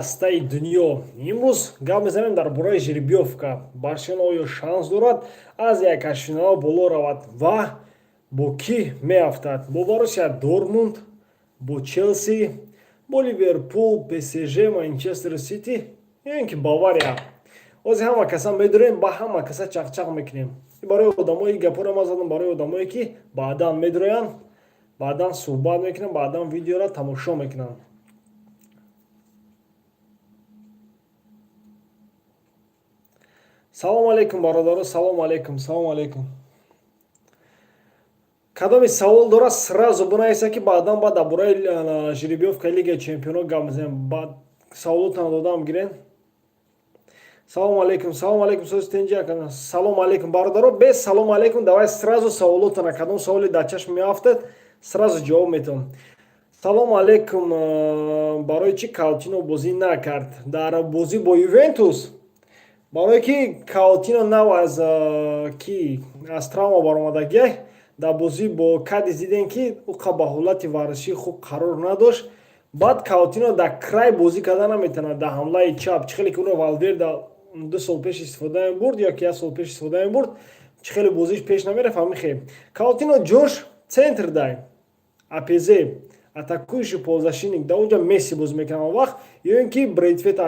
Дастаи дунё. Имрӯз гап мезанем дар бораи жеребьёвка. Барселона оё шанс дорад, аз як ҳаштфинала боло равад ва бо кӣ меафтад? Бо Боруссия Дортмунд, бо Челси, бо Ливерпул, ПСЖ, Манчестер Сити ё ин ки Бавария. Ҳозир ҳама каса медурем, ба ҳама каса чақчақ мекунем. Барои одамои гапҳоро ман задам, барои одамое, ки баъдан медуроянд, баъдан суҳбат мекунанд, баъдан видеоро тамошо мекунанд. Салом алейкум, бародаро, салом алейкум, салом алейкум. Кадоми савол дорад, сразу бинависа, ки баъдан баъд дар бораи жеребьёвкаи Лигаи чемпионо гап мезанем. Баъд саволотонро додам, гирен. Салом алейкум, салом алейкум, сози. Салом алейкум, бародаро. Без салом алейкум давай сразу саволотона. Кадом саволи дар чашм меафтад, сразу ҷавоб метавон. Салом алейкум, барои чӣ Каутино бозӣ накард дар бозӣ бо Ювентус? Барое ки Каутино нав аз ки аз травма баромадагиай. Дар бозӣ бо Кадис дидем, ки ӯ ба ҳолати варзишии хуб қарор надошт. Баъд Каутино дар край бозӣ карда наметавонад, дар ҳамлаи чап, чӣ хеле ки ӯро Валверда 2 сол пеш истифода мебурд ё ки як сол пеш истифода мебурд, чӣ хеле бозиш пеш намерафт. Ҳамин хел Каутино ҷош центр дай АПЗ, атакующий полузащитник. Дар онҷа Месси бозӣ мекунад он вақт ё ин ки Брейтвет.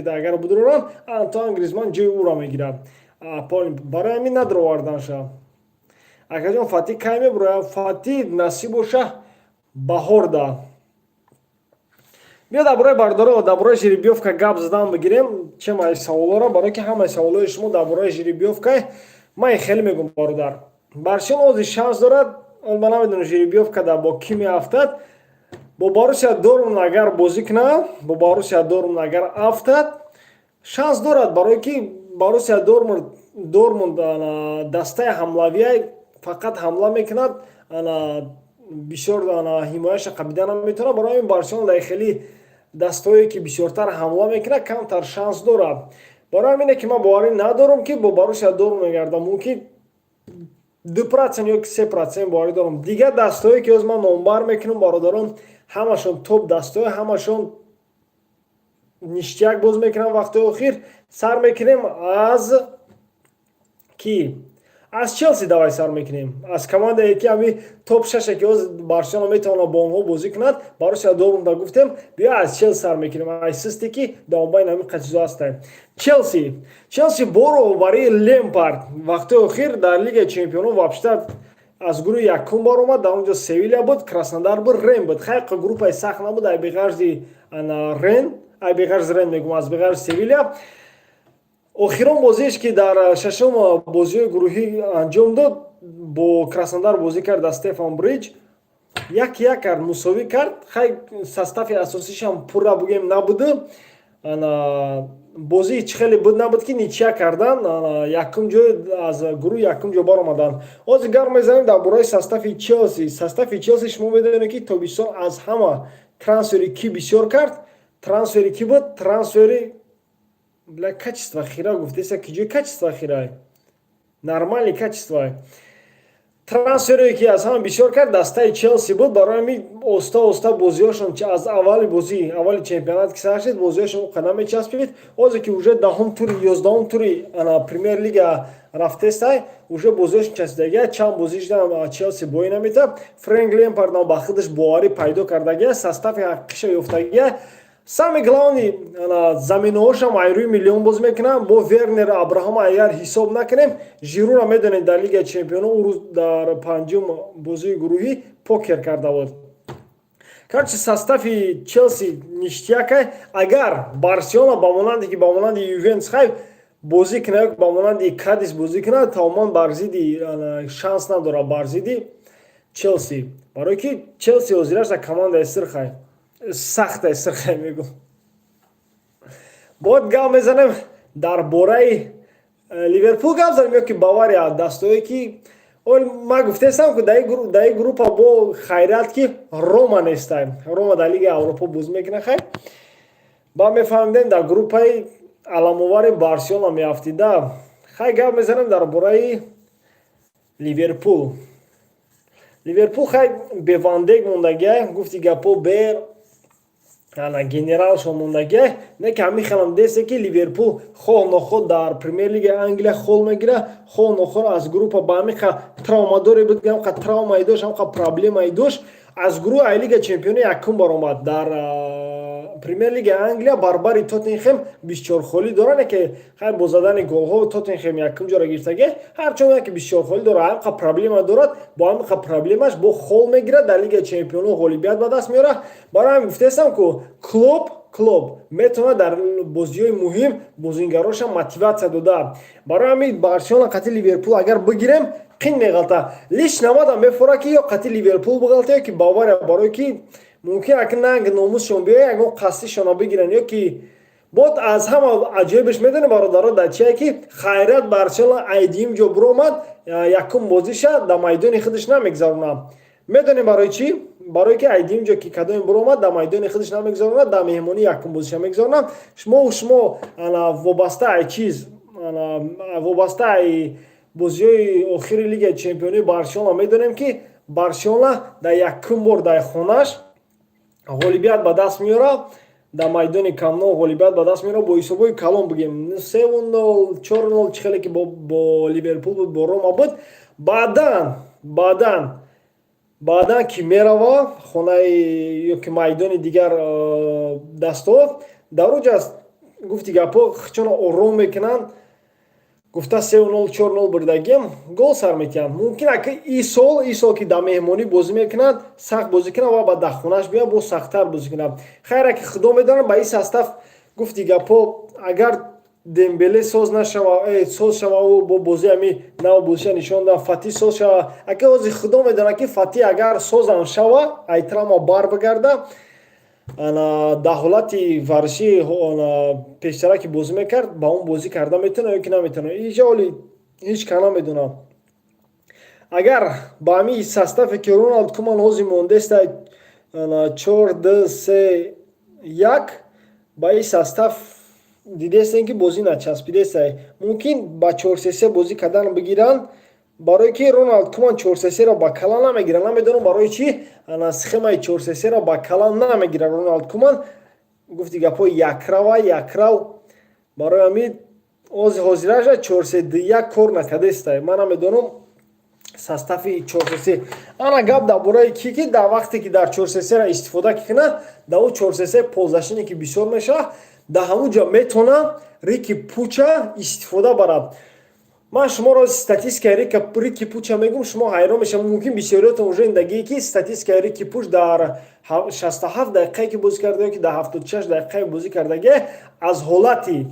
Агар будуроранд, Антуан Гризман ҷои ӯро мегирад. Барои ҳамин надроварданша. Акаҷон, Фати кай мебурояд? Фати насиб боша, баҳорда. Биё, дар бораи, бародаро, дар бораи жеребьёвка гап задан бигирем. Чемаи саволҳоро, барое ки ҳамаи саволҳои шумо дар бораи жеребьёвка. Ман хеле мегӯм, бародар, Барселона ҳозир шанс дорад. Ман намедонам, жеребьёвка да бо кӣ меафтад. Бо Боруссия Дортмунд агар бозӣ кунад, бо Боруссия Дортмунд агар афтад, шанс дорад, барое ки Боруссия Дортмунд дастаи ҳамлавия, фақат ҳамла мекунад, бисёр ҳимояша қабида наметавонад. Барои ҳамин Барселона дар хеле дастҳое, ки бисёртар ҳамла мекунад, камтар шанс дорад. Барои ҳамине ки ман боварӣ надорам, ки бо Боруссия Дортмунд мегардам. Мумкин, 2% ё 3% боварӣ дорам. Дигар дастҳое, ки ҳозир ман номбар мекунам, бародарон, ҳамашон топ дастҳое, ҳамашон ништяк боз мекунам вақти охир. Сар мекунем аз ки? Аз Челси давай сар мекунем, аз командае, ки ҳами топ шаше, ки ҳозир Барселона метавонад бо онҳо бозӣ кунад. Боруссия Дортмунда гуфтем, биё, аз Челси сар мекунем, ай систе, ки дар ҳами қачизо ҳастем. Челси бо роҳбарии Лемпард вақти охир дар Лигаи чемпионон вообще аз гурӯҳи якум баромад. Дар онҷо Севиля буд, Краснодар буд, Рен буд. Хайқа группаи сахт набуд, ай беғарзи Рен, ай беғарзи Рен мегӯм, аз беғарзи Севиля. Охирон бозиеш, ки дар шашум бозиҳои гурӯҳӣ анҷом дод, бо Краснодар бозӣ кард дар Стефан Бриҷ, 1-1 кард, мусовӣ кард. Хай, состави асосишам пурра бугем набуду. Бозии чӣ хеле буд, набуд, ки ничья кардан, якум ҷой, аз гурӯҳ якум ҷо баромаданд. Ҳозир гап мезанем дар бораи состави Челси. Состави Челси, шумо медонед, ки тобистон аз ҳама трансфери кӣ бисёр кард? Трансфери кӣ буд? Трансфери, бля, качество хира гуфтеса, ки ҷои качество хира, нормальный качество. Трансфере, ки аз ҳама бисёр кард, дастаи Челси буд. Барои ҳамин оста оста бозиҳошон аз аввали бозӣ, аввали чемпионат ки сар шуд, бозиҳошон уқа намечаспид. Ҳозир ки уже 10-ум тури, 11-ум тури Премьер Лига рафтестай, уже бозиҳошон часпидагия. Чанд бозӣ шудан, Челси боӣ наметавад. Фрэнк Лемпард ба худаш боварӣ пайдо кардагия, состави ҳақиқиша ёфтагия. Самый главный, заминаҳошам айрӯи миллион боз мекунам. Бо Вернер, Абраҳам агар ҳисоб накунем, Жирура медонед, дар Лигаи чемпионо ӯ рӯз дар панҷум бозии гурӯҳӣ покер карда буд. Короче, состави Челси ништякай. Агар Барселона ба монанде ки ба монанди Ювентус хай бозӣ кунад, ба монанди Кадис бозӣ кунад, тамоман бар зидди шанс надорад, бар зидди Челси, барое ки Челси ҳозираш дар командаи сирхай сахтай, сирхай мегӯм. Бояд гап мезанем дар бораи Ливерпул, гап занем ё ки Бавария, дастое ки ман гуфтестам, ки дар ин группа бо хайрият, ки Рома нестай. Рома дар Лигаи Аврупо бозӣ мекунад. Хай, ба мефаҳмидем, дар группаи аламовари Барселона меафтида. Хай, гап мезанем дар бораи Ливерпул. Ливерпул хай бе Ван Дейк мондагия, гуфти гапо, бе Ана генералшон мондагиай, не ки ҳамин хелам десе, ки Ливерпул хоҳ нохоҳ дар Премер-лигаи Англия хол мегира, хоҳ нохоҳ аз группа ба ҳамин травмадоре буд, ҳамқа травмаи дошт, ҳамқа проблемаи дошт, аз гурӯҳи ай Лига Чемпиони якум баромад. Дар Премер-лигаи Англия барбари Тоттенхем 24 холӣ дорад, ки хай бо задани голҳо Тоттенхем якум ҷоро гирифтаги. Ҳарчанд ки 24 холӣ дорад, ҳамқа проблема дорад, бо ҳамқа проблемаш бо хол мегирад, дар Лигаи Чемпионо ғолибият ба даст меорад. Барои ҳамин гуфтаестам, ку Клоп метавонад дар бозиҳои муҳим бозингароша мотиватсия дода. Барои ҳамин Барселона қати Ливерпул агар бигирем, қин меғалта. Лично мадам мефора, ки ё қати Ливерпул биғалта, ё ки Бавария, барое ки мумкин аки нанг номусшон биёя, ягон қасдишона бигиранд. Ё ки бод аз ҳама аҷоибаш медонем, бародаро, дар чие, ки хайрат Барселона айдиим ҷо биромад, якум бозиша дар майдони худаш намегзаронад. Медонем барои чӣ? Барое ки айдиим ҷо ки кадоме биромад, дар майдони худаш намегзаронад, дар меҳмонӣ якум бозиша мегзаронад. Шумо вобаста ай чиз, вобаста ай бозиҳои охири Лигаи Чемпионии Барселона медонем, ки Барселона дар якум бор дар хонаш ғолибият ба даст меорад, дар майдони Камп Ноу ғолибият ба даст меорад бо ҳисобҳои калон, бигем, 3-0, 4-0, чӣ хеле ки бо Ливерпул буд, бо Рома буд. Баъдан ки мерава хонаи ё ки майдони дигар дастҳо, дар оҷа гуфти гапҳо хичона ором мекунанд, гуфта 3-0, 4-0 бурдагиам, гол сар метиҳанд. Мумкин аки исол ки дар меҳмонӣ бозӣ мекунанд, сахт бозӣ кунанд ва ба дар хонаш биёяд, боз сахттар бозӣ кунанд. Хайр, аки худо медонад. Ба ин состав, гуфти гапҳо, агар Дембеле соз нашава, соз шава, ӯ бо бозии ҳами нав бозиша нишон дад, Фати соз шава. Аки ҳозир худо медонад, ки Фати агар созам шава, ай травма бар бигарда, ана дар ҳолати варзиши пештара ки бозӣ мекард, ба он бозӣ карда метавонад ё ки наметавонад, иҷа оли ҳеҷ кас намедонад. Агар ба ҳамин составе ки Роналд Куман ҳозир мондеста, 4-2-3-1, ба ин состав дидестем, ки бозӣ начаспидестай, мумкин ба 4-3-3 бозӣ кардан бигиранд, барое ки Роналд Куман 4-3-3-ро ба кала намегирад. Намедонам барои чӣ схемаи 4-3-3-ро ба кала намегирад Роналд Куман. Гуфти гапҳои якрава якрав. Барои ҳамин ҳозираша 4-3-2-1 кор накардестай. Ман намедонам состави 4-3-3. Ана гап дар бораи ки дар вақте ки дар 4-3-3-ро истифода кунад, дар ӯ 4-3-3 полузащитник ки бисёр мешавад, дар ҳамун ҷо метавонад Рики Пуча истифода барад. Ман шуморо статистикаи Рики Пуча мегӯм, шумо ҳайрон мешавед. Мумкин бисёриётон уже индагие, ки статистикаи Рики Пуч дар 67 дақиқае ки бозӣ карда, ки дар 76 дақиқае бозӣ кардагие, аз ҳолате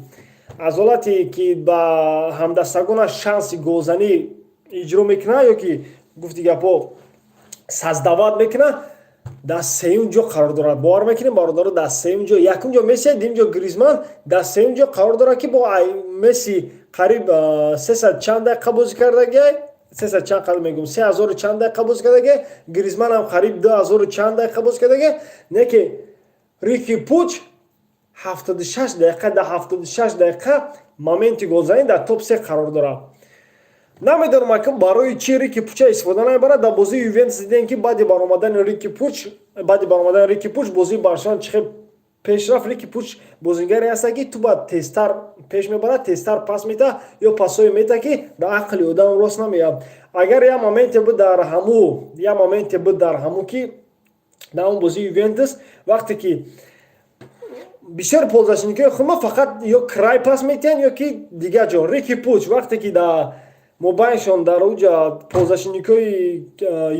ки ба ҳамдастагонаш шанси голзанӣ иҷро мекунад, ё ки гуфти гапҳо создавать мекунад, дар сеюм ҷо қарор дорад. Бовар мекунем, бародаро, дар сеюм ҷо. Якум ҷо Месси, дуюм ҷо Гризман, дар сеюм ҷо қарор дорад, ки бо Месси қариб сесад чанд дақиқа бозӣ кардагиай, сесад чанд қадр мегӯм, се ҳазору чанд дақиқа бозӣ кардагиай, Гризман ҳам қариб 2000 чанд дақиқа бозӣ кардагиай. Не ки Рики Пуч 76 дақиқа, дар 76 дақиқа моменти голзанӣ дар топ се қарор дорад. Намедонам, ака, барои чӣ Рики Пуча истифода намебарад. Дар бозии Ювентус дидем, ки баъди баромадани Рики Пуч бозии Барселона чӣ хел пеш рафт. Рики Пуч бозингаре ҳаста, ки ту ба тезтар пеш мебарад, тезтар пас метаҳад ё пасое метаҳад, ки дар ақли одам рост намеяд. Агар як моменте буд дар ҳаму ки дар он бозии Ювентус, вақте ки бисёр полузащитникҳои худ фақат ё край пас метиҳанд, ё ки дигар ҷо, Рики Пуч вақте ки дар мобайншон, дар уҷа полузащитникҳои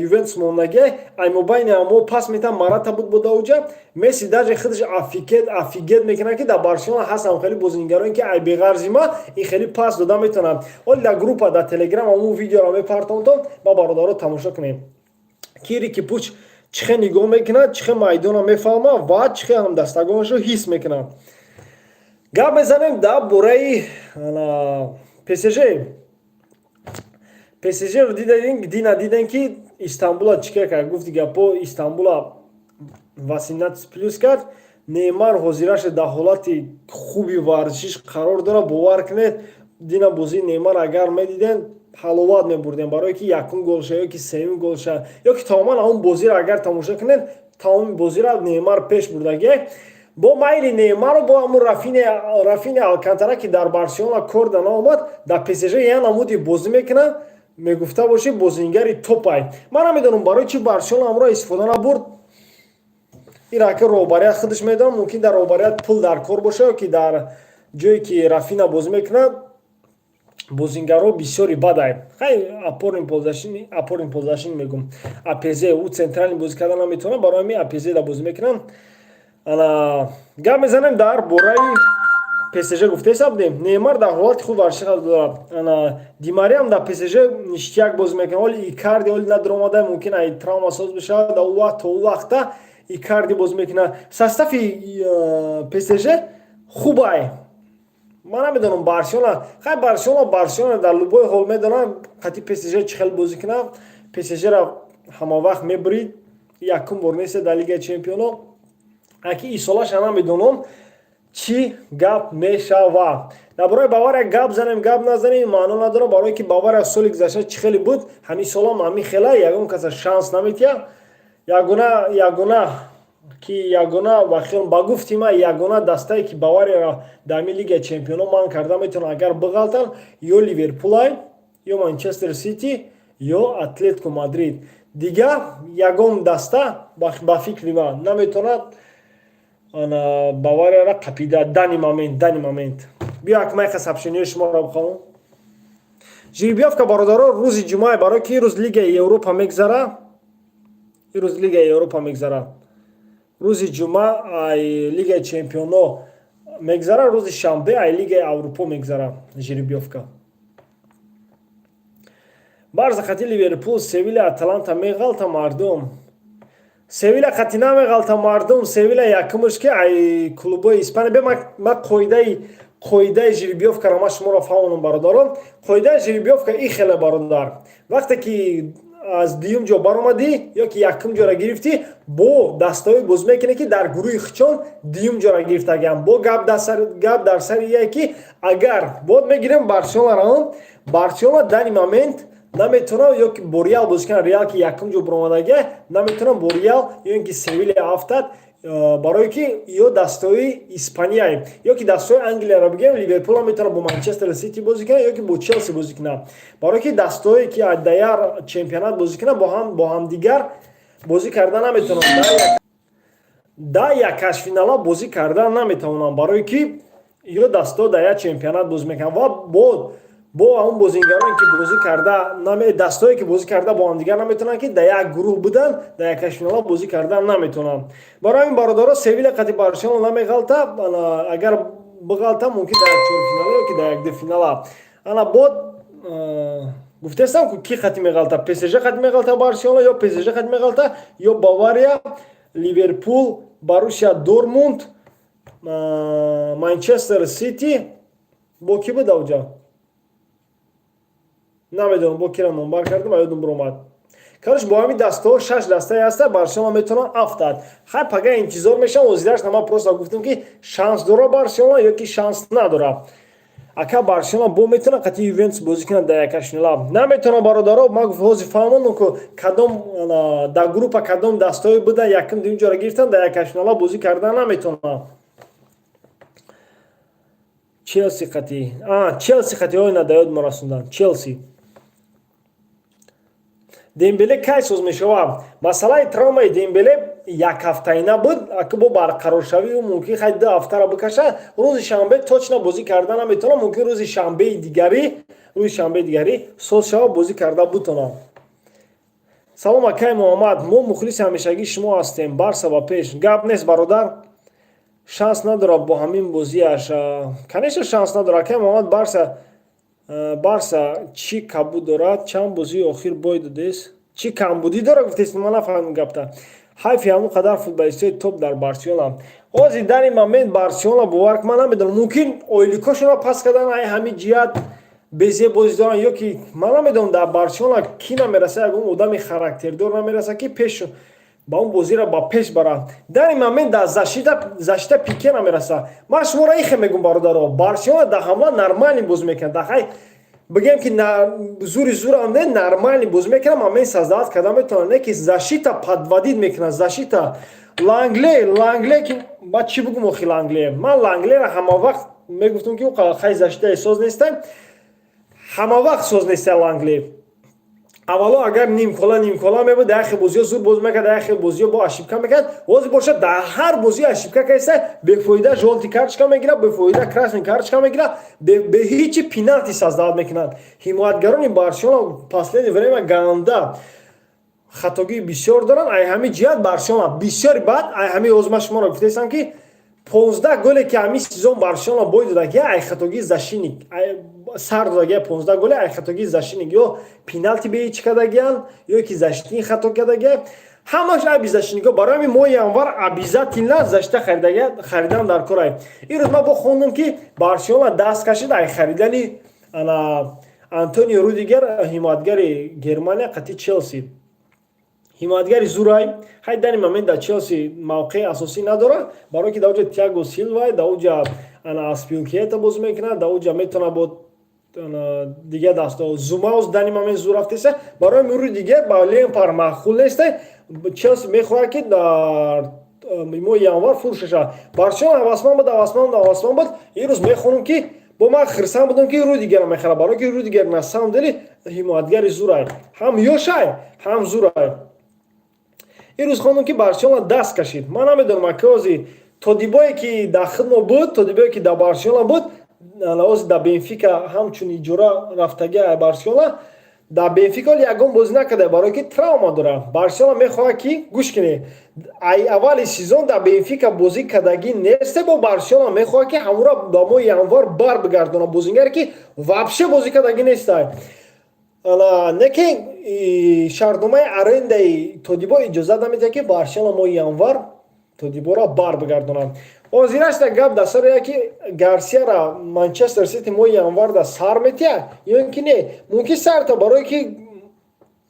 Ювентус мондагиай, ай мобайни амо пас метаҳанд, Марата буд бо дар уҷа, Месси даже худаш офигеть мекунад, ки дар Барселона ҳастам хеле бозингароне, ки ай беғарзи ма ин хеле пас дода метавонанд. Оли дар группа, дар Телеграм ҳамун видеоро мепартонтон, ба бародаро тамошо кунем, ки Рики Пуч чӣ хел нигоҳ мекунад, чӣ хел майдонро мефаҳмад ва чӣ хел ҳамдастагонашро ҳис мекунад. Гап мезанем дар бораи ПСЖ. ПСЖ-ро дидем, дина дидем, ки Истанбула чӣ кар кард. Гуфти гапо, Истанбула 18+ кард. Неймар ҳозираша дар ҳолати хуби варзишиш қарор дорад. Бовар кунед, дина бозии Неймар агар медидем, ҳаловат мебурдем, барое ки якум голша ё ки сеюм голша, ё ки тамоман ҳамон бозиро агар тамошо кунед, тамоми бозиро Неймар пеш бурдагиай. Бо майли Неймару бо ҳамун Рафиня Алкантара, ки дар Барселона кор да наомад, дар ПСЖ я намуди бозӣ мекунад, мегуфта бошӣ, бозингари топай. Ман намедонам, барои чи Барселона ҳамро истифода набурд. Ира ки роҳбарият худаш медонам. Мумкин, дар роҳбарият пул дар кор боша, ё ки дар ҷое, ки Рафина бозӣ мекунад, бозингарҳо бисёри бадай. Хай, опорный полузащитник, опорный полузащитник мегум, АПЗ, ӯ центральный бозӣ карда наметавонад, барои ҳамин АПЗ да бозӣ мекунанд. Ана, гап мезанем дар бораи ПСЖ. Гуфтеса будем, Неймар дар ҳолати хуб варзиши дорад. Ана, Ди Мариям дар ПСЖ ништяк бозӣ мекунад. Оли Икарди оли надиромада, мумкин, ай травма соз бишавад. Дар вақт то ӯ вақта Икарди бозӣ мекунад. Состави ПСЖ хубай. Ман намедонам, Барселона, хай, Барселона, Барселона дар любой ҳол медонам, қати ПСЖ чӣ хел бозӣ кунад. ПСЖра ҳама вақт мебурид, якум бор нест дар Лигаи Чемпионо. Аки исолаша намедонам, чӣ гап мешава. Дар бораи Бавария гап занем, гап назанем, маъно надорад, барое ки Бавария соли гузашта чӣ хеле буд, ҳамин солам ҳамин хела. Ягон каса шанс наметиҳад. Ягона ки ягона, ба гуфти ман, ягона дастае, ки Баварияро дар ҳамин Лигаи Чемпионо манъ карда метавонад, агар биғалтанд, ё Ливерпулай, ё Манчестер Сити, ё Атлетико Мадрид. Дигар ягон даста, ба фикри ман, наметавонад Баварияро қапида данный момент. Биё, акмайха, сообщениҳои шуморо бихонам. Жеребьёвка, бародаро, рӯзи ҷумъа, барои ки ирӯз Лигаи Европа мегзара. Ирӯз Лигаи Европа мегзара. Рӯзи ҷумъа ай Лигаи Чемпионо мегзара, рӯзи шанбе ай Лигаи Аврупо мегзара жеребьёвка. Барса қати Ливерпул, Севиля, Аталанта меғалта, мардум. Севиля қати намеғалта, мардум. Севиля якумш ки ай клубои Испания. Бе, ма қоидаи жеребьёвкаро ма шуморо фаҳмонам, бародарон. Қоидаи жеребьёвка и хеле, бародар: вақте ки аз дуюм ҷо баромадӣ ё ки якум ҷоро гирифтӣ, бо дастаҳое бозӣ мекунӣ, ки дар гурӯҳи хичон дуюм ҷоро гирифтагиам. Бо гап дар сари ие, ки агар бод мегирем Барселонаро, Барселона данный момент наметавонад ё ки бо Реал бозӣ кунад. Реал, ки якум ҷо баромадагия, наметавонад бо Реал ё ин ки Севилия афтад, барое ки ё дастаҳои Испания, ё ки дастаҳои Англияро бигирем. Ливерпул метавонад бо Манчестер Сити бозӣ кунад ё ки бо Челси бозӣ кунад, барое ки дастаҳое, ки даяр чемпионат бозӣ кунад, бо ҳамдигар бозӣ карда наметавонанд, да якашфинала бозӣ карда наметавонанд, барое ки ё дастаҳо дар як чемпионат бозӣ мекунанд ва бо ҳамон бозингароне, ки бозӣ карда, дастое, ки бозӣ карда бо ҳамдигар наметавонанд, ки дар як гурӯҳ буданд, дар якашфинала бозӣ карда наметавонанд. Барои ҳамин, бародаро, Севиля қати Барселона намеғалта. Агар биғалта, мумкин, дар як чорфинала ё ки дар як дуфинала. Ана, бод гуфтестам, ки қати меғалта: ПСЖ қати меғалта Барселона, ё ПСЖ қати меғалта, ё Бавария, Ливерпул, Боруссия Дортмунд, Манчестер Сити. Бо кӣ буд авҷа, намедонам, бо кира номбар кардам ва ёдум биромад. Короче, бо ҳамин дастаҳо, шаш дастае ҳаста, Барселона метавонад афтад. Хай, пага интизор мешавам озираш. Ман просто гуфтам, ки шанс дора Барселона ё ки шанс надора. Ака, Барселона бо метавонад қати Ювентус бозӣ кунад дар якашфинала? Наметавонад, бародаро. Ман ҳозир фаҳмондам, ку кадом дар группа кадом дастаҳое буда, якум, дуюм ҷоро гирифтан, дар якашфинала бозӣ кардан наметавонад. Челси қати, Челси қати, ой, на, да ёд расондан Челси. Дембеле кай соз мешавад? Масъалаи травмаи Дембеле якҳафтаина буд, ака, бо барқароршавии ӯ мумкин, хай, 2 ҳафтаро бикашад. Рӯзи шанбе точно бозӣ карда наметавонад, мумкин, рӯзи шанбеи дигарӣ соз шавад, бозӣ карда бутонад. Салом, акай Муҳаммад, мо мухлиси ҳамешагии шумо ҳастем. Барса ба пеш! Гап нест, бародар. Шанс надорад бо ҳамин бозиаш, конечно, шанс надорад, акай Муҳаммад. Барса чӣ кабуд дорад? Чанд бозии охир бой додест, чӣ камбудӣ дорад, гуфтест, ман нафаҳмидам гапта. Ҳайфи ҳамон қадар футболистои топ дар Барселона. Ҳозир дар ин момент Барселона, бовар, ман намедонам, мумкин, ойликошонро паст кардан, ай ҳамин ҷиҳат безеб бозӣ доранд, ё ки ман намедонам, дар Барселона кӣ намераса, ягон одами характердор намераса, ки пеш ба он бозиро ба пеш барад. Дар ин момент дар защита Пике намераса. Ман шуморо ихе мегум, бародаро: Барселона дар ҳамла нормальный бозӣ мекунад, дар, хай, бигем, ки зури зурам не, нормальный бозӣ мекунад, момент создавать карда метавонад, не ки защита подводить мекунад защита. Лангле, Лангле ки ба чӣ бугум охи? Лангле, ман Ланглера ҳама вақт мегуфтум, ки ӯ хай защитаи соз нестай, ҳама вақт соз нестай Лангле. Аввало, агар нимкола нимкола мебуд, дар яхе бозиҳо зуд боз мекард, дар яхе бозиҳо бо ошибка мекард. Ҳозир бошад, дар ҳар бозӣ ошибка кайса, бефоида жёлтый карточка мегирад, бефоида красный карточка мегирад, бе ҳичи пеналти создавать мекунад. Ҳимоятгарони Барселона последнее время ганда хатогии бисёр доранд. Ай ҳамин ҷиҳат Барселона бисёри бад. Ай ҳамин ҳозир ман шуморо гуфтаистам, ки 15 голе, ки ҳамин сезон Барселона бой додагия, ай хатогии защитник сар додагия. 15 голе ай хатогии защитник, ё пеналти беҳичи кардагиянд, ё ки защитник хато кардагия, ҳамаш айби защитникҳо. Барои ҳамин моҳи январ обязательно защита харидан дар корай. Ин рӯз ман бо хондам, ки Барселона даст кашид ай харидани ана Антонио Рудигер, ҳимоятгари Германия қати Челси. Ҳимоятгари зурай. Ҳай, данный момент дар Челси мавқеи асосӣ надорад, барое ки дар уҷа Тиаго Силва, дар уҷа ана Аспилкиета бозӣ мекунад, дар уҷа метавонад бо дигар дасто Зумаус данный момент зур рафтеса. Барои Рудигер ба Лемпар маъқул неста. Челси мехоҳад, ки дар моҳи январ фурӯша шавад. Барселона ҳавасманд буд, ҳавасманд, ҳавасманд буд. Ин рӯз мехонам, ки бо ман хирсанд будам, ки Рудигерро мехарад, барое ки Рудигер на самом деле ҳимоятгари зурай, ҳам ёшай, ҳам зурай. Ин рӯз хондам, ки Барселона даст кашид. Ман намедонам, ака, ози Тодибое, ки дар хидмо буд, Тодибое, ки дар Барселона буд, ози дар Бенфика ҳамчун иҷора рафтагия. Барселона дар Бенфика ҳоли ягон бозӣ накарда, барое ки травма дорад. Барселона мехоҳад, ки, гӯш кунед, ай аввали сезон дар Бенфика бозӣ кардагӣ несте. Бо Барселона мехоҳад, ки ҳамура ба моҳи январ бар бигардонад, бозингаре, ки вообще бозӣ кардагӣ нестай. Не ки шартномаи арендаи Тодибо иҷозат намедиҳад, ки Барселона моҳи январ Тодиборо бар бигардонад. Ҳозирашта гап дар саре, ки Гарсияра Манчестер Сити моҳи январ да сар метиҳад ё ин ки не. Мумкин сарта, барое ки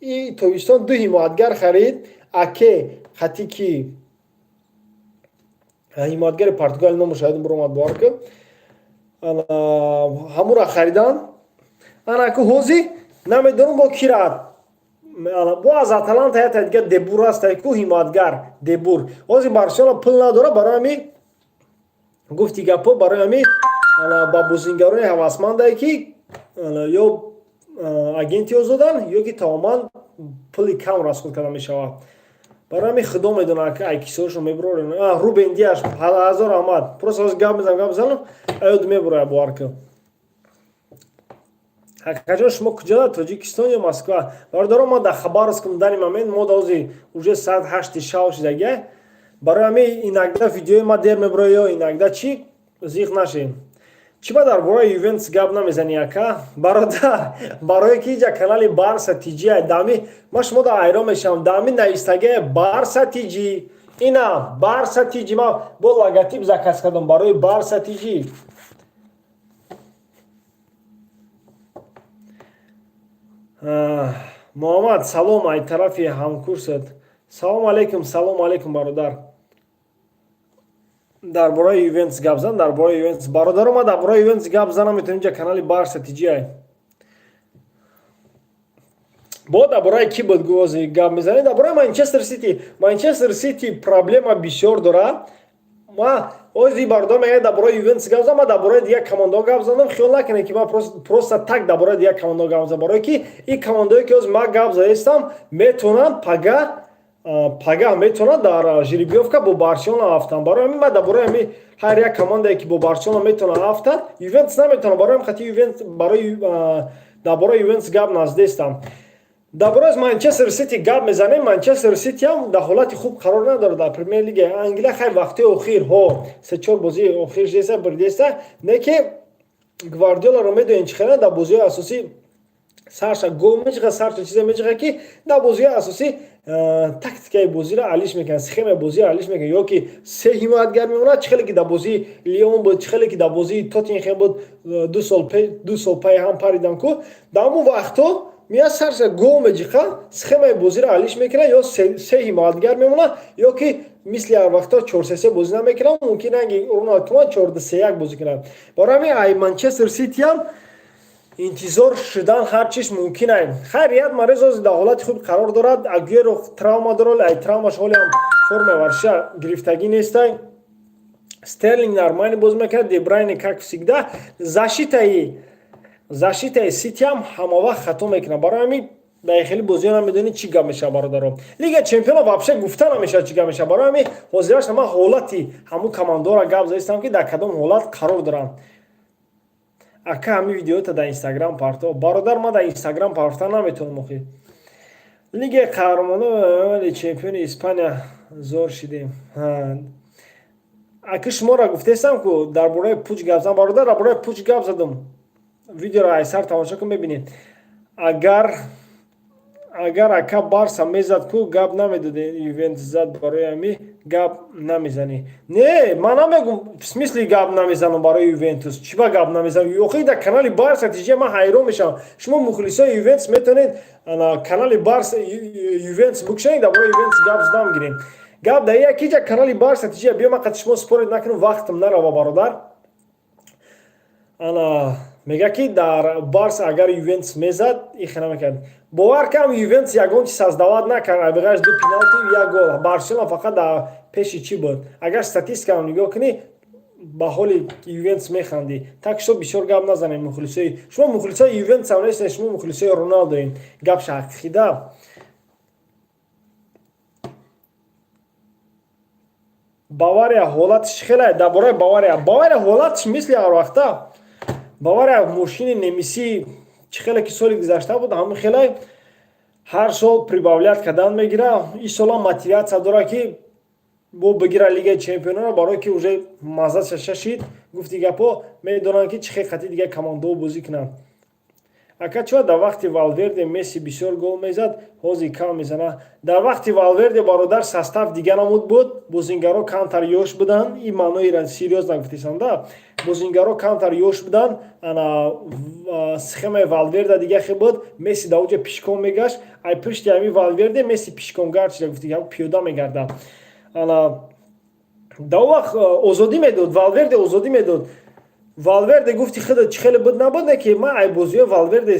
и тобистон ду ҳимоятгар харид. Аке хати ки ҳимоятгари Португали, номаш ёдам биромад, бовар ки ҳамура харидан. Анаку ҳозир намедонам бо кира, бо аз Аталанта ята дига Дебур аста ку, ҳимоятгар Дебур. Ҳозир Барселона пул надора, барои ҳамин гуфти гапҳо, барои ҳамин ба бозингарони ҳавасмандае, ки ё агенти озоданд, ё ки тамоман пули кам расход карда мешавад. Барои ҳамин худо медонад, ки ай кисоашон мебурорем. Рубен Диаш, ҳазор раҳмат. Просто ҳозир гап мезанам, гап мезанам, аёд мебурояд, бовар кун. Акаҷон, шумо куҷода, Тоҷикистон ё Москва? Бародарон, ма дар Хабаровском данный момент. Мо ҳозир уже соат 8-и шав шидагия. Барои ҳамин иногда видеои ма дер мебурояд ё иногда чӣ, зиқ нашем. Чӣ ба дар бораи Ювентус гап намезанӣ, ака? Бародар, барое ки иҷа канали Барса ТЖ. Дами ма шумо да айрон мешавам. Дами навистагия Барса ТЖ, ина Барса ТЖ. Ма бо логотип заказ кардам барои Барса ТЖ. Муҳаммад, салом ай тарафи ҳамкурсат. Салом алейкум, салом алейкум, бародар. Дар бораи Ювентус гап зан, дар бораи Ювентус. Бародаро, ма дар бораи Ювентус гап занам метавонем, инҷа канали Барса ТЖ. Бо дар бораи кӣ буд гози гап мезанед? Дар бораи Манчестер Сити. Манчестер Сити проблема бисёр дорад. Ма ози бародар мегӯяд, дар бораи Ювентус гап зан, ма дар бораи дигар командаҳо гап задам. Хиёл накунед, ки ман просто так дар бораи дигар командаҳо гап задам, барое ки ин командаое, ки ҳозир ман гап задаистам, метавонанд пага метавонанд дар жеребьёвка бо Барселона афтанд. Барои ҳамин ман дар бораи ҳамин ҳар як командае, ки бо Барселона метавонад афтад, Ювентус наметавонад, барои ҳамин хати Ювентус, барои дар бораи Ювентус гап наздестам. Дар бораи Манчестер Сити гап мезанем. Манчестер Сити ҳам дар ҳолати хуб қарор надорад дар Премер Лигаи Англия. Хай, вақтҳои охир ҳо се-чор бозии охир деса бирдеса, не ки Гвардиоларо медонед, чӣ хела дар бозиҳои асосӣ сарша гол меҷиха, сарша чизе меҷиха, ки дар бозиҳои асосӣ тактикаи бозиро алиш мекунад, схемаи бозиро алиш мекунад, ё ки се ҳимоятгар мемонад, чӣ хеле ки дар бозии Лион буд, чӣ хеле ки дар бозии Тоттенхем буд, 2 сол паи ҳам паридан ку. Дар ҳамон вақтҳо меяд, сарша гол меҷиқа, схемаи бозиро алиш мекунад, ё се ҳимоятгар мемонад, ё ки мисли ҳар вақтҳо 4-3-3 бозӣ намекунад, мумкин ранги Роналд Куман 4-2-3-1 бозӣ кунад. Барои ҳамин ай Манчестер Сити ҳам Интизор шудан ҳар чиз мумкин ай. Хайр, Рияд Марез ҳозир дар ҳолати хуб қарор дорад. Агуэро травма дорад, ай травмаш ҳолиам формаи варзиша гирифтагӣ нестай. Стерлинг нормально бозӣ мекард, Дебрайне, как всегда. Защитаи Ситиам ҳамавақт хато мекунад. Барои ҳамин дар хеле бозиҳо намедонӣ, чӣ гап мешавад, бародаро. Лига Чемпионо вообще гуфта намешавад, чӣ гап мешавад. Барои ҳамин ҳозираш ман ҳолати ҳамун командора гап задистам, ки дар кадом ҳолат қарор доранд. Ака, ҳамин видеота дар Инстаграм парто. Бародар, ман дар Инстаграм парта наметавонам охи. Лигаи қаҳрамоно, чемпиони Испания зор шидем. Ака, шуморо гуфтестам, ку дар бораи пуч гап задам. Бародар, дар бораи пуч гап задам, видеоро айсар тамошо кун, мебинед. Агар ака Барса мезад ку, гап намедодем. Ювентус зад, барои ҳами гап намезанӣ. Не, ман намегум, в смысле гап намезанам барои Ювентус. Чӣ ба гап намезанам? Охи, дар канали Барса тиҷа ман ҳайрон мешавам. Шумо мухлисои Ювентус метавонед канали Барса Ювентус букшанед, дар бораи Ювентус гап задам гирем. Гап дар як иҷа канали Барса тиҷа биё, ман қати шумо спорить накунам, вақтам нарава, бародар. Ана мега, ки дар Барса агар Ювентус мезад, ихе намекард. Бовар кам, Ювентус ягон чи создавать накард, абиғайш ду пеналти, як гол. Барселона фақат дар пеши чӣ буд. Агар статистикаро нигоҳ кунӣ, ба ҳоли Ювентус механдӣ. Так что бисёр гап назанем. Мухлисои шумо мухлисои Ювентусам нестед, шумо мухлисои Роналдоем. Гапша ҳақиқида. Бавария ҳолатиш хеле, дар бораи Бавария. Бавария ҳолатиш мисли ҳар вақта. Бавария мошини немисӣ, чӣ хеле ки соли гузашта буд, ҳамин хеле ҳар сол прибавлять кардан мегира. Ин солам мотивация дорад, ки бо бигира Лигаи Чемпионоро, барое ки уже маззаша шашид. Гуфти гапҳо, медонанд, ки чӣ хел қати дигар командаҳо бозӣ кунанд. Ака, чиба дар вақти Валверде Месси бисёр гол мезад, ҳозир кам мезана? Дар вақти Валверде, бародар, состав дига намуд буд, бозингаро камтар ёш буданд. Ин маъноира серьёзно гуфтесам да. Бозингаро камтар ёш буданд, ана схемаи Валверда дига хел буд. Месси дар оҷа пишком мегашт. Ай пушти ҳами Валверде Месси пишкомгард шуда, гуфти, пиёда мегардад. Ана дар он вақт озодӣ медод Валверде, озодӣ медод Валверде. Гуфти худа, чӣ хеле буд набуд, не ки ман ай бозиҳои Валверде,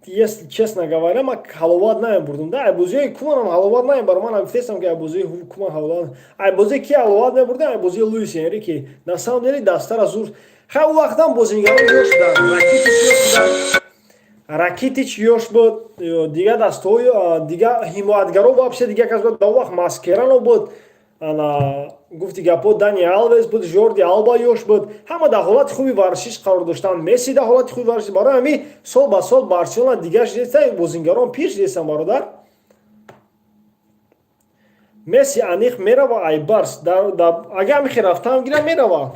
если честно говоря, ман ҳаловат намебурдум да. Ай бозиҳои Куманам ҳаловат намебарам. Ман гуфтестам, ки ай бозиҳои Куман ҳаловат, ай бозии ки ҳаловат мебурдам? Ай бозии Луис Энрике. На самом деле дастара зур. Хай, у вақтам бозингаро ёш буданд, Ракитич ёш буданд, Ракитич ёш буд, дигар дастаҳои дигар ҳимоятгаро вообще дигар кас буд. Дар вақт Маскерано буд, ана гуфти гапҳо, Дани Алвес буд, Жорди Алба ёш буд. Ҳама дар ҳолати хуби варзишиш қарор доштанд. Месси дар ҳолати хуби варзиш. Барои ҳамин сол ба сол Барселона дигар шудеста, бозингарон пир шудестанд, бародар. Месси аниқ мерава ай Барс. Агар ҳамихе рафтаам гира, мерава.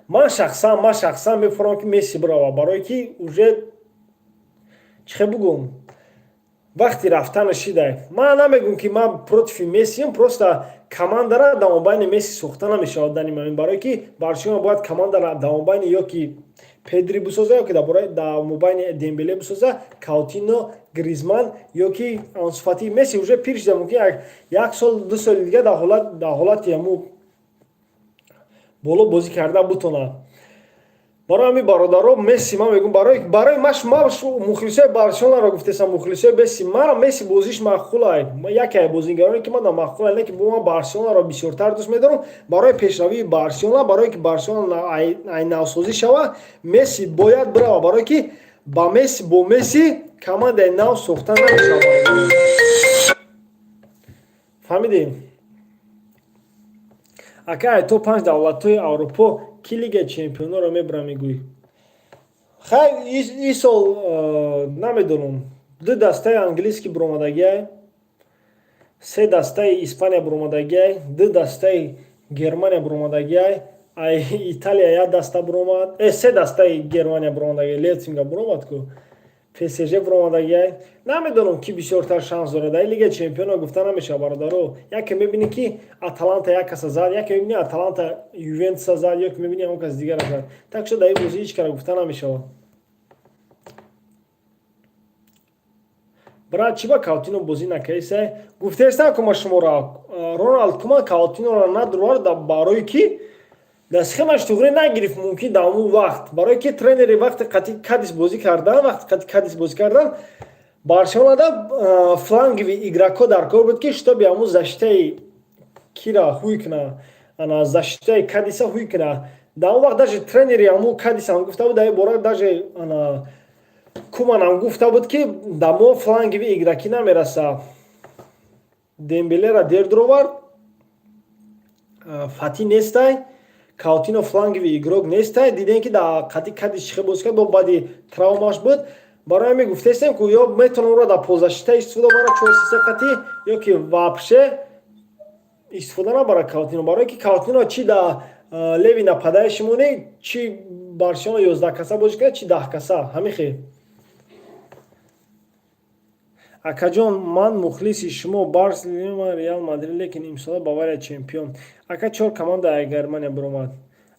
Ман шахсан мефурам, ки Месси бирава, барое ки уже, чӣ хел бугум, вақти рафтана шидай. Ман намегӯм, ки ман против Мессиам, просто командара дар мобайни Месси сохта намешавад дани мамин, барое ки Барселона бояд командара дар мобайни ё ки Педри бисоза, ё ки дар мобайни Дембеле бисоза, Каутино, Гризман ё ки Ансу Фати. Месси уже пир шида, мумкин як сол, 2 соли дига дар ҳолати ҳаму боло бозӣ карда бутонад. Барои ҳамин, бародаро, Месси, ман мегӯм, барои ма мухлисои Барселонаро гуфтесам, мухлисои Месси, мара Месси бозиш маъқулай, яке аз бозингароне, ки мана маъқулай, не ки ман Барселонаро бисёртар дӯст медорам. Барои пешравии Барселона, барое ки Барселона ай навсозӣ шава, Месси бояд бирава, барое ки ба Месси, бо Месси командаи нав сохта намешавад. Фаҳмидем? Ака, то панҷ давлатҳои Аврупо ки Лигаи Чемпионоро мебарам, мегӯӣ? Хай, ин сол намедонам. Ду дастаи английский буромадагиай, се дастаи Испания буромадагиай, ду дастаи Германия буромадагиай, ай Италия як даста буромад, се дастаи Германия буромадагиай, Лейпсига буромад ку, ПСЖ буромадагиай. Намедонам, ки бисёртар шанс дорад дар Лигаи Чемпионо, гуфта намешавад, бародаро. Яке мебинӣ, ки Аталанта як каса зад, яке мебинӣ, Аталанта Ювентуса зад, ё ки мебинӣ, ҳамон кас дигара зад. Так шо дар ин бозӣ ҳеҷ кара гуфта намешавад. Брат, чӣ ба Каутино бозӣ накардисай? Гуфтаестам, ку ма шуморо, Роналд Куман Каутиноро надурвард, барое ки Дар схемаш туғри нагирифт, мумкин, дар он вақт, барое ки тренери вақти қати Кадис бозӣ кардан, вақти қати Кадис бозӣ кардан, Барселонада фланговый игрокҳо дар кор буд, ки чтобы ҳамун защитаи кира ҳуй куна, ана защитаи Кадиса ҳуй куна. Дар он вақт даже тренери ҳамун Кадис ҳам гуфта буд дар ин бора, даже ана Куман ҳам гуфта буд, ки дар мо фланговый игроки намераса. Дембелера дер дуровард, Фати нестай, Каутино фланговый игрок нестай. Дидем, ки дар қати Кадис чихе бозӣ кард, бо баъди травмаш буд. Барои ҳамин гуфтаистем, ки ё метавонам ӯро дар полузащита истифода барад 4-3 қати, ё ки вообще истифода набарад Каутино, барое ки Каутино чи дар левый нападающий монӣ, чи Барселона 11 каса бозӣ кунад, чи 10 каса, ҳамин хел. Акаҷон, ман мухлиси шумо, Барс, Реал Мадрид, лекин имсола Бавария чемпион. Ака, чор команда ай Германия биромад.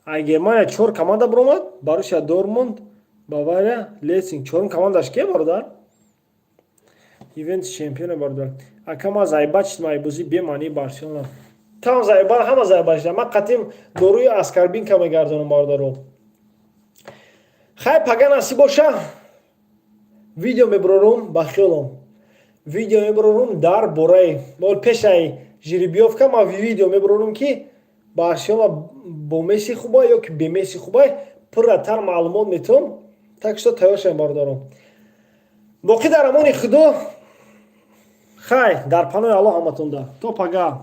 Ай Германия чор команда биромад: Боруссия Дортмунд, Бавария, Лейпсиг. Чорум командаш кие, бародар? Ювентус чемпионе, бародар. Ака, ман заебать шидам ай бозии бемаънии Барселона. Там заебать, ҳама заебать шидам. Ман қатим доруи аскорбинка мегардонам, бародаро. Хай, пага насиб боша, видео мебурорум. Ба хиёлом, видео мебурорум дар бораи пешаи жеребьёвка. Ман видео мебурорум, ки Барселона бо Месси хуба ё ки бе Месси хубай, пурратар маълумот метавон. Так что тайёр шавем, бародарон. Боқӣ дар амони Худо. Хай, дар паноҳи Аллоҳ ҳаматонда, то пага.